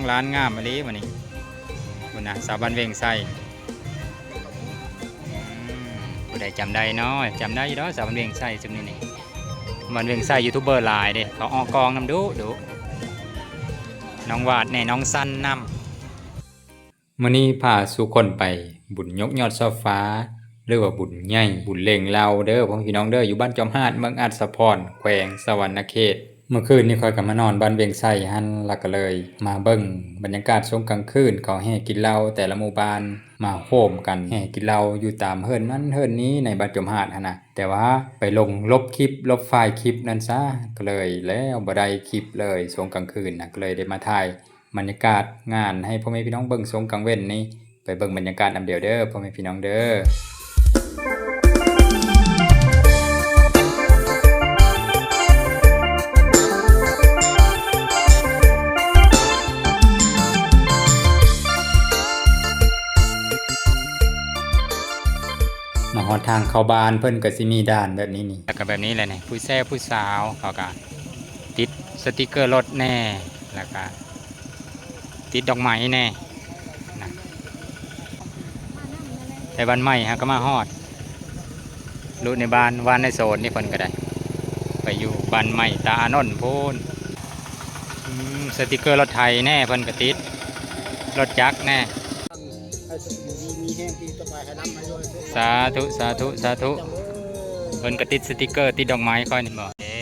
ຮ້ານງາມອີ່ຫຼີມື້ນີ້. ພຸ້ນນະ ສາວບ້ານວຽງໄຊ. ອືມ ຜູ້ໃດຈຳໄດ້ເນາະ? ຈຳໄດ້ຢູ່ດອກ ສາວບ້ານວຽງໄຊຊຸມນີ້ນີ້. ບ້ານວຽງໄຊຢູທູບເບີຫຼາຍເດ້ ເຂົາອອກກອງນຳດຸໆ. ນ້ອງຫວາດແດ່ ນ້ອງສັນນຳ. ມື້ນີ້ພາສູ່ຄົນໄປບຸນຍົກຍອດຊໍ່ຟ້າ ຫຼືວ່າບຸນໃຫຍ່ບຸນເຫຼັ້ງເຫຼົ່າເດີພໍ່ແມ່ພີ່ນ້ອງເດີ ຢູ່ບ້ານຈອມຫາດ ເມືອງອັດສະພອນ ແຂວງສະຫວັນນະເຂດ. ເມື່ອຄືນນີ້ຂ້ອຍກໍມານອນບ້ານວຽງໄຊຫັ້ນ ແລ້ວກໍເລີຍມາເບິ່ງບັນຍາກາດຊ່ວງກາງຄືນ ເຂົາແຫ່ກິນເຫຼົ້າແຕ່ລະໝູ່ບ້ານ ມາໂຮມກັນແຫ່ກິນເຫຼົ້າຢູ່ຕາມເຮືອນນັ້ນເຮືອນນີ້ໃນບ້ານຈອມຫາດຫັ້ນນະ. ແຕ່ວ່າໄປຫຼົງຫຼົບຄລິບຫຼົບໄຟລ໌ຄລິບນັ້ນຊະ ກໍເລີຍແລ້ວບໍ່ໄດ້ຄລິບເລີຍ ຊ່ວງກາງຄືນນະ ກໍເລີຍໄດ້ມາຖ່າຍ ບັນຍາກາດງານໃຫ້ພໍ່ແມ່ພີ່ນ້ອງເບິ່ງຊ່ວງກາງເວັນນີ້. ໄປເບິ່ງບັນຍາກາດນຳດຽວເດີພໍ່ແມ່ພີ່ນ້ອງເດີ. ມາຮອດທາງເຂົ້າບ້ານ ເພິ່ນກໍຊິມີດ່ານແບບນີ້ນີ້ ແລ້ວກໍແບບນີ້ແຫຼະນີ້ ຜູ້ແຊຜູ້ສາວເຂົາກໍຕິດສະຕິກເກີລົດແດ່ ແລ້ວກໍຕິດດອກໄມ້ແດ່ນະ. ແຕ່ບ້ານໃໝ່ຫາກໍມາຮອດ ລຸໃນບ້ານ ບ້ານໃນໂຊນນີ້ເພິ່ນກໍໄດ້ ໄປຢູ່ບ້ານໃໝ່ຕາອານົນພຸ້ນ. ອືມ ສະຕິກເກີລົດໄຖແດ່ ເພິ່ນກໍຕິດ ລົດຈັກແດ່. ສາທຸ ສາທຸ ສາທຸ. ເພິ່ນກໍຕິດສະຕິກເກີ ຕິດດອກໄມ້ຂ້ອຍນີ້ບໍ? ເອີ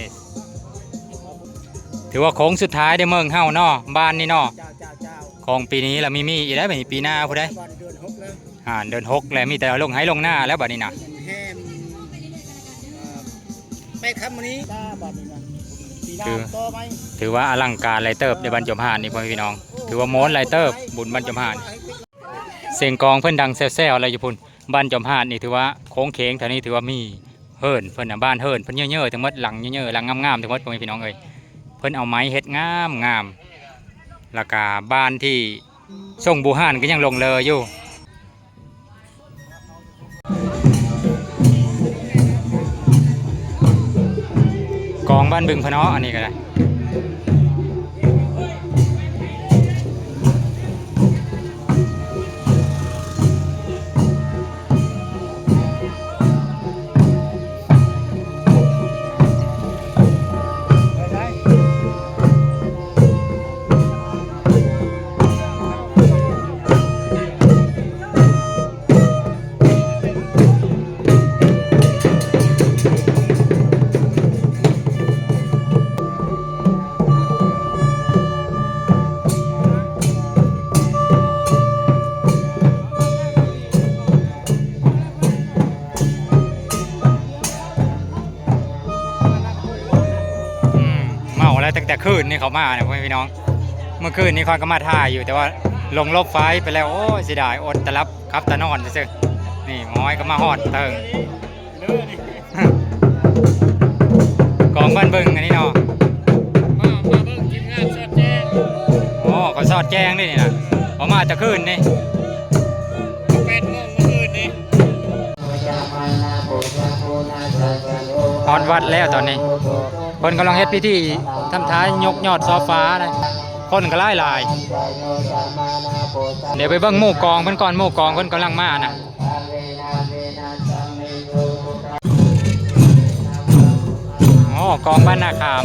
ຖືວ່າໂຄ້ງສຸດທ້າຍເດ້ເມືອງເຮົາເນາະ ບ້ານນີ້ເນາະ. ເຈົ້າ ເຈົ້າ ເຈົ້າ. ຂອງປີນີ້ລະມີ ມີອີກໄດ໋ ປີໜ້າພຸ້ນໄດ໋. ເດືອນຫົກແລ້ວ ອ່າ ເດືອນຫົກແລ້ວ ມີແຕ່ລົງໄຮ່ລົງນາແລ້ວບັດນີ້ນະ. ແຮມ ເອີ ແປດຄ່ຳມື້ນີ້ ບັດນີ້ນະ ປີໜ້າຕໍ່ໄປ. ຖືວ່າອະລັງການຫຼາຍເຕີບໃນບ້ານຈອມຫາດນີ້ ພໍ່ແມ່ພີ່ນ້ອງ ຖືວ່າມ່ວນຫຼາຍເຕີບ ບຸນບ້ານຈອມຫາດ. ສຽງກອງເພິ່ນດັງແຊວໆແລ້ວຢູ່ພຸ້ນ. ບ້ານຈອມຫາດນີ້ຖືວ່າໂຄ້ງເຄງ ແຖວນີ້ຖືວ່າມີເຮືອນເພິ່ນນະ ບ້ານເຮືອນເພິ່ນເຍີະໆທັງໝົດ ຫຼັງເຍີະໆ ຫຼັງງາມໆທັງໝົດ ພໍ່ແມ່ພີ່ນ້ອງເອີຍ. ເພິ່ນເອົາໄມ້ເຮັດງາມໆ ແລ້ວກະບ້ານທີ່ຊົງບູຮານກໍຍັງຫຼົງເຫຼືອຢູ່. ກອງບ້ານບຶງພະເນາະ ອັນນີ້ກໍໄດ້. ອືມ ເມົາແລ້ວ ຕັ້ງແຕ່ຄືນນີ້ເຂົາມານະ ພໍ່ແມ່ພີ່ນ້ອງ. ເມື່ອຄືນນີ້ຂ້ອຍກໍມາຖ່າຍຢູ່ ແຕ່ວ່າຫຼົງຫຼົບໄຟໄປແລ້ວ. ໂອ້ຍ ເສຍດາຍ ອົດຕາຫຼັບຂັບຕານອນຊື່ໆ. ນີ້ໝໍ້ອຍກໍມາຮອດເຖິງ ກອງບ້ານບຶງອັນນີ້ເນາະ. ມາ ມາເບິ່ງທີມງານສອດແຈ້ງ. ໂອ້ ເຂົາສອດແຈ້ງເດ້ນີ້ນະ ເຂົາມາແຕ່ຄືນນີ້ ແປດໂມງມື້ຄືນນີ້. ຮອດວັດແລ້ວຕອນນີ້ ເພິ່ນກຳລັງເຮັດພິທີທຳທາຍົກຍອດຊໍ່ຟ້ານະ ຄົນກໍຫຼາຍໆ. ດຽວໄປເບິ່ງໝູ່ກອງເພິ່ນກ່ອນ ໝູ່ກອງເພິ່ນກຳລັງມານະ. ໂອ້ ກອງບ້ານນາຂາມ.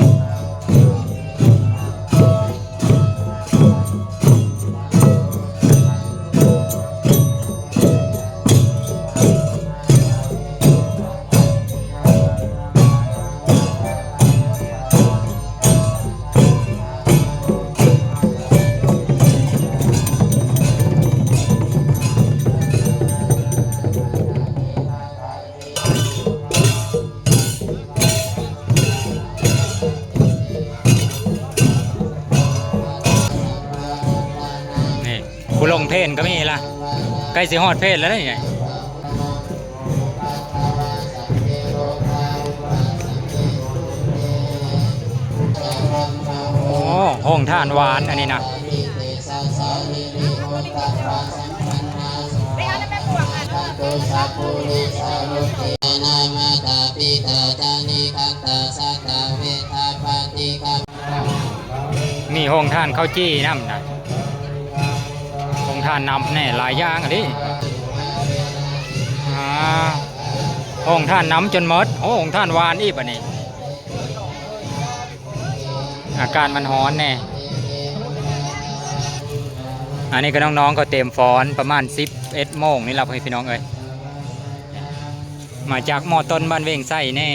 ນີ້ ຜູ້ລົງເພນກໍມີລະ ໃກ້ຊິຮອດເພນແລ້ວນີ້. ໂອ້ ໂຮງທານຫວານອັນນີ້ນະ. ມີໂຮງທານເຂົ້າຈີ່ນຳນະ. ທ່ານນຳແດ່ ຫຼາຍຢ່າງອີ່ຫຼີ ອາ ໂຮງທ່ານນຳຈົນໝົດ ໂອ້ ໂຮງທ່ານຫວານອີກບາດນີ້ ອາກາດມັນຮ້ອນແດ່. ອັນນີ້ກໍນ້ອງໆ ເຂົາເຕັມຟ້ອນປະມານສິບເອັດໂມງນີ້ລະ ພໍ່ແມ່ພີ່ນ້ອງເອີຍ. ມາຈາກມໍຕົ້ນບ້ານເວງໄຊແດ່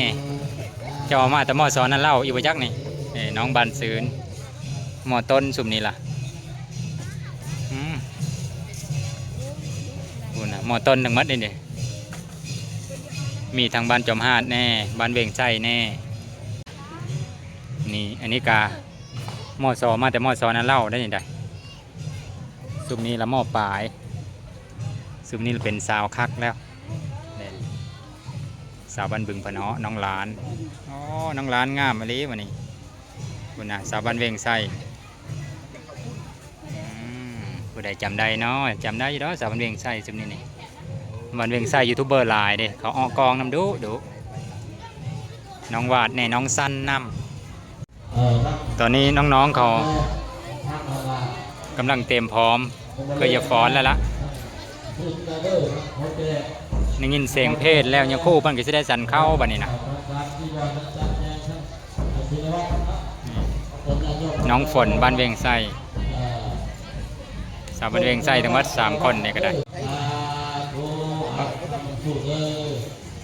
ເຈົ້າມາແຕ່ມໍສອນນາເລົ່າອີກບໍ່ຈັກນີ້ ເອີ ນ້ອງບານຊືນ ມໍຕົ້ນຊຸມນີ້ລະ ອືມ ພຸ້ນນະ ມໍຕົ້ນທັງໝົດນີ້ເດ້ ມີທັງບ້ານຈອມຫາດແດ່ ບ້ານເວງໄຊແດ່ ນີ້ ອັນນີ້ກະມໍສອ ມາແຕ່ມໍສອນນາເລົ່າໄດ໋ນີ້ໄດ໋. ຊຸມນີ້ລະມໍປາຍ ຊຸມນີ້ລະເປັນສາວຄັກແລ້ວ ແມ່ນ ສາວບ້ານບຶງພະເນາະ ນ້ອງຫຼານ ອໍ ນ້ອງຫຼານງາມອີ່ຫຼີມື້ນີ້ ພຸ້ນນະ ສາວບ້ານເວງໄຊ ອືມ ຜູ້ໃດຈຳໄດ້ເນາະ ຈຳໄດ້ຢູ່ດອກ ສາວບ້ານເວງໄຊຊຸມນີ້ນີ້ ບ້ານເວງໄຊຢູທູບເບີຫຼາຍເດ້ ເຂົາອອກກອງນຳດຸໆ ນ້ອງຫວາດແດ່ ນ້ອງສັນນຳ. ຕອນນີ້ນ້ອງໆ ເຂົາກຳລັງເຕັມພ້ອມເພື່ອຈະຟ້ອນແລ້ວລະ ໄດ້ຍິນສຽງເພດແລ້ວ ຍາຄູເພິ່ນກໍຊິໄດ້ສັນເຂົ້າບາດນີ້ນະ ນ້ອງຝົນ ບ້ານວຽງໄຊ ສາວບ້ານວຽງໄຊທັງໝົດສາມຄົນນີ້ກໍໄດ້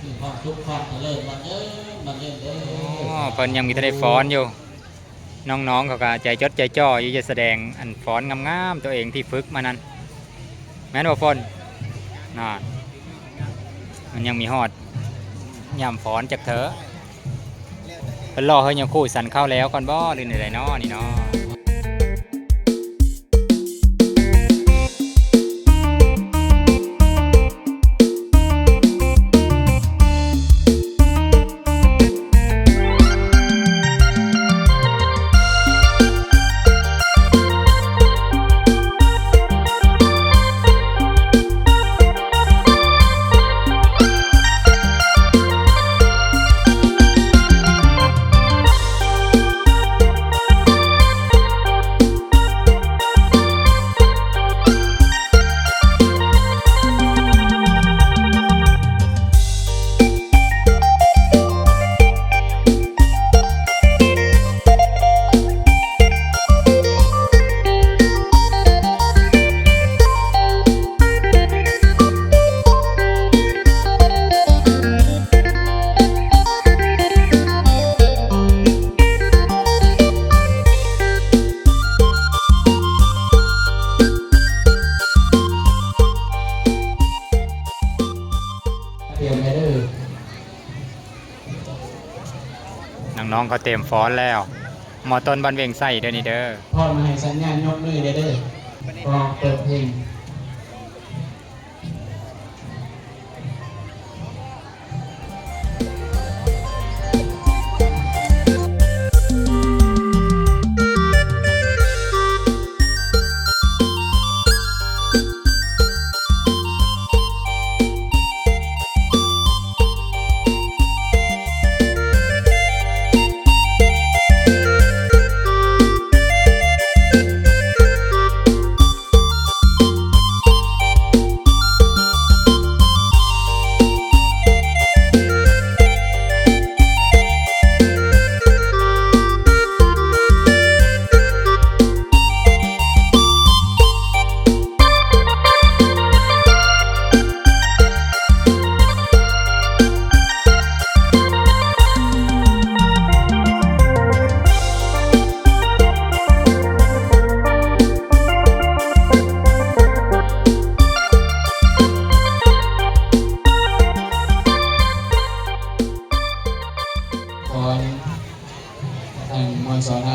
ມີຄວາມສຸກຄວາມຈະເລີນ ໝັ້ນຍືນ ໝັ້ນຍືນເດີ. ອໍ ເພິ່ນຍັງມີແຕ່ໄດ້ຟ້ອນຢູ່ ນ້ອງໆ ເຂົາກໍໃຈຈົດໃຈຈໍ້ຢູ່ ຈະສະແດງອັນຟ້ອນງາມໆ ຕົວເອງທີ່ຝຶກມານັ້ນ ແມ່ນບໍ່ຝົນ? ນັ້ນ ມັນຍັງມີຮອດຍາມຟ້ອນຈັກເທື່ອ. ເພິ່ນລໍໃຫ້ຍາຄູສັນເຂົ້າແລ້ວກ່ອນບໍ່ ຫຼືແນວໃດນໍນີ້ນໍ? ນ້ອງໆ ເຂົາເຕັມຟ້ອນແລ້ວ ມໍຕົ້ນບ້ານວຽງໄຊເດີນີ້ເດີ. ພ້ອມໃຫ້ສັນຍານຍົກມືເດີ ເດີ ກໍເປີດເພງ.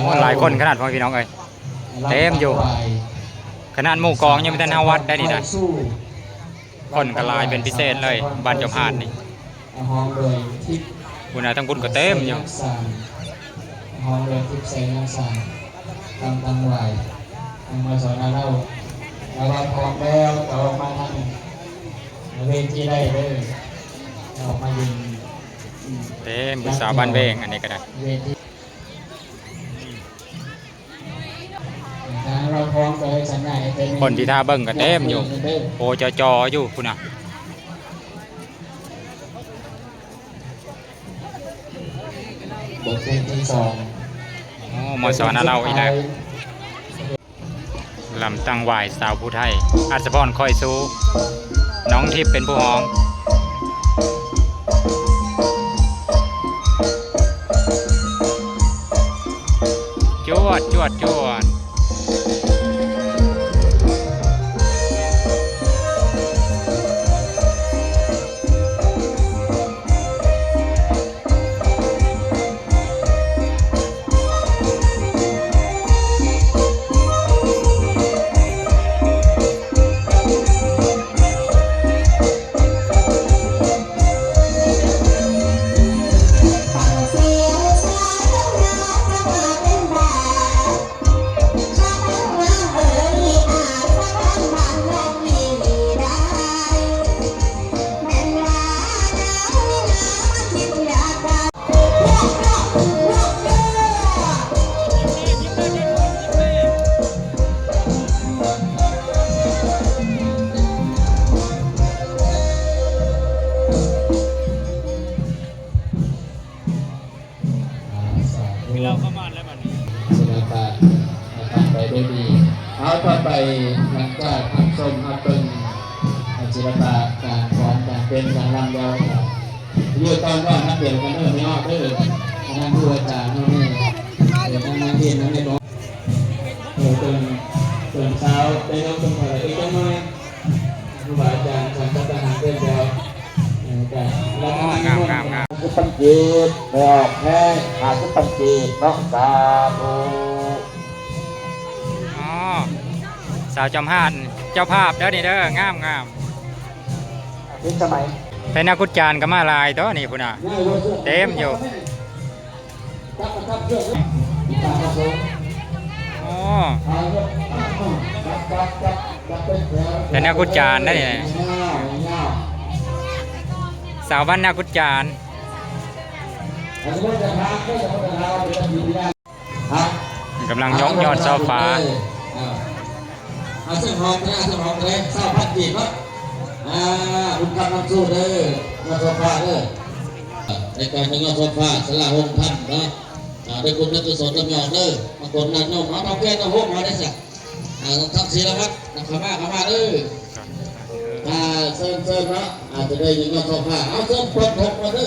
ໂອ້ ຫຼາຍຄົນຂະໜາດ ພໍ່ແມ່ພີ່ນ້ອງເອີຍ ເຕັມຢູ່ ຂະໜາດໝູ່ກອງຍັງບໍ່ທັນຮອດໄດ້ນີ້ນະ. ຄົນກໍຫຼາຍເປັນພິເສດເລີຍ ບ້ານຈອມຫາດນີ້ ຫ້ອມດ້ວຍທິບ ພຸ້ນນະ ທາງພຸ້ນກໍເຕັມຢູ່ ຫ້ອມດ້ວຍທິບແສງນາງສາງ ກຳຕັງຫວາຍ ທາງມາສອນນາເລົ່າ ແລ້ວວ່າພ້ອມແລ້ວກໍອອກມາທາງເວທີໄດ້ເດີ ອອກມາຢືນ ເຕັມ ຜູ້ສາວບ້ານເວງ ອັນນີ້ກໍໄດ້ ເວທີ ທາງເຮົາພ້ອມກໍເລີຍສັນຍາໃຫ້ ຄົນທີ່ຖ້າເບິ່ງກໍເຕັມຢູ່ ໂອ້ ຈໍໆຢູ່ພຸ້ນນະ. ບົດເພງທີສອງ ໂອ້ ມສ ນາເລົາອີກແລ້ວ. ລຳຕັ້ງຫວາຍສາວຜູ້ໄທ ອັດສະພອນຄອຍຊູ ນ້ອງທິບເປັນຜູ້ຮ້ອງ. ຈວດ ຈວດ ຈວດ. ອ່າ ສາທຸ ມີລາວເຂົ້າມາແລ້ວບັດນີ້ ສິລະປະ ຜ່ານໄປດ້ວຍດີ. ເອົາ ຕໍ່ໄປ ຫຼັງຈາກຮັບຊົມຮັບເບິ່ງ ອ່າ ສິລະປະ ການຟ້ອນ ການເຕັ້ນ ການລຳແລ້ວ ຢູ່ຕອນກ່ອນນຳດຽວກັນເດີ ພີ່ນ້ອງເດີ. ອັນນັ້ນຄືອາຈານເຮົານີ້ ເອີ ນາງ ນາງເພັນ ນາງເພັນ ເອີ ເພິ່ນ ເພິ່ນສາວໄດ້ນຳເພິ່ນເອີ ອີກຈັກໜ່ອຍ ຄູບາອາຈານສອນສັດຕະຫານເພິ່ນແລ້ວ ເອີ ກະ ອໍ ງາມໆໆ ຫ້າສິບພັນກີບ ໄດ້ອອກແຮງ ຫ້າສິບພັນກີບເນາະ ສາທຸ. ອໍ ສາວຈອມຫາດ ເຈົ້າພາບເດີນີ້ເດີ ງາມໆ. ເປັນສະໄໝ ແຕ່ແນວກຸດຈານກໍມາຫຼາຍຕົວນີ້ພຸ້ນນະ ເຕັມຢູ່. ອໍ ແຕ່ແນວກຸດຈານໄດ໋ນີ້ ສາວບ້ານນາກຸດຈານ. ກຳລັງຍົກຍອດໂຊຟາ. ເອົາ ເຊິ່ງຮອງເດີ ເຊິ່ງຮອງເດີ ຊາວພັນກີບເນາະ. ອ່າ ບຸນຄຳນຳໂຊເດີ ຍອດໂຊຟາເດີ. ໃນການຍົກຍອດໂຊຟາ ສາລາໂຮມທຳເນາະ. ອ່າ ໄດ້ບຸນໄດ້ກຸສົນນຳຍອດເດີ ມາກົນນຳໂຍມເຮົາ ເຖົ້າແກ່ນຳໂຮມເຮົາໄດ້ຊະ. ອ່າ ທັງສີລະວັດນະ ເຂົ້າມາ ເຂົ້າມາເດີ. ອ່າ ເຊີນ ເຊີນເນາະ. ອາດຈະໄດ້ຍິນຍອດໂຊຟາ ເອົາ ເຊີນເປີດຖົງກ່ອນເດີ.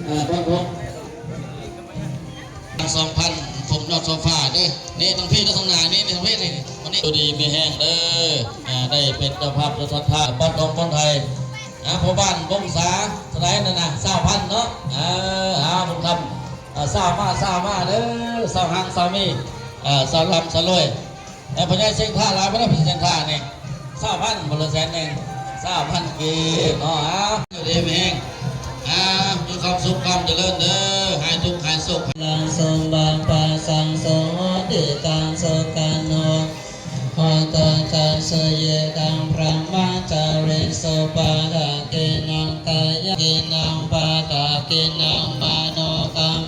ອ່າ ເປີດຖົງ ສອງພັນຖົງຍອດໂຊຟາເດີ. ນີ້ ທາງພີ້ ທາງໜ້ານີ້ ນີ້ ທາງພີ້ ນີ້ ນີ້ ຢູ່ດີມີແຮງເດີ. ອ່າ ໄດ້ເປັນເຈົ້າພາບເຈົ້າສັດທາ ບ້ານດອງຄົນໄທ. ອ່າ ພໍ່ບ້ານວົງສາ ເທົ່າໃດນັ້ນນະ ຊາວພັນເນາະ. ເອີ ເອົາ ບຸນຄຳ ອ່າ ຊາວມາ ຊາວມາເດີ ຊາວຮັ່ງຊາວມີ ເອີ ຊາວລ່ຳຊາວລວຍ. ແຕ່ພໍ່ໃຫຍ່ເສັງທ່າຫຼາຍບໍ່ໄດ້ ເປັນເສັງທ່ານີ້ ຊາວພັນບໍ່ ຫຼື ແສນໜຶ່ງ ຊາວພັນກີບເນາະ. ເອົາ ຢູ່ດີມີແຮງ ອ່າ ມີຄວາມສຸກຄວາມຈະເລີນເດີ ຫາຍທຸກຫາຍໂສກ. ລັງສົມບັງປະສັງໂສໂຫຕິຕັງສຸຂະໂນ ໂຫຕຸຈັກສຸເຍທຳ ບຣະມະຈາຣິສຸ ປາທາກິນັງ ກາຍາກິນັງ ປາທາກິນັງ ມະໂນກຳ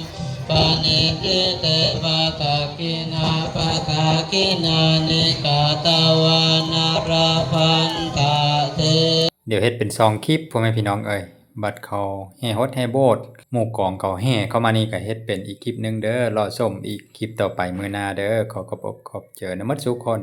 ປະນິທິເຕ ປາທາກິນາ ປາທາກິນານິ ກາຕະວານາ ລະພັນຕະເຕ. ດຽວເຮັດເປັນສອງຄລິບ ພໍ່ແມ່ພີ່ນ້ອງເອີຍ. ບັດເຂົາແຫ່ຫົດແຫ່ໂບດ ໝູ່ກອງເຂົາແຫ່ເຂົ້າມານີ້ ກະເຮັດເປັນອີກຄລິບໜຶ່ງເດີ. ລໍຊົມອີກຄລິບຕໍ່ໄປມື້ໜ້າເດີ. ຂໍຂອບອົກຂອບໃຈນຳໝົດສູ່ຄົນ.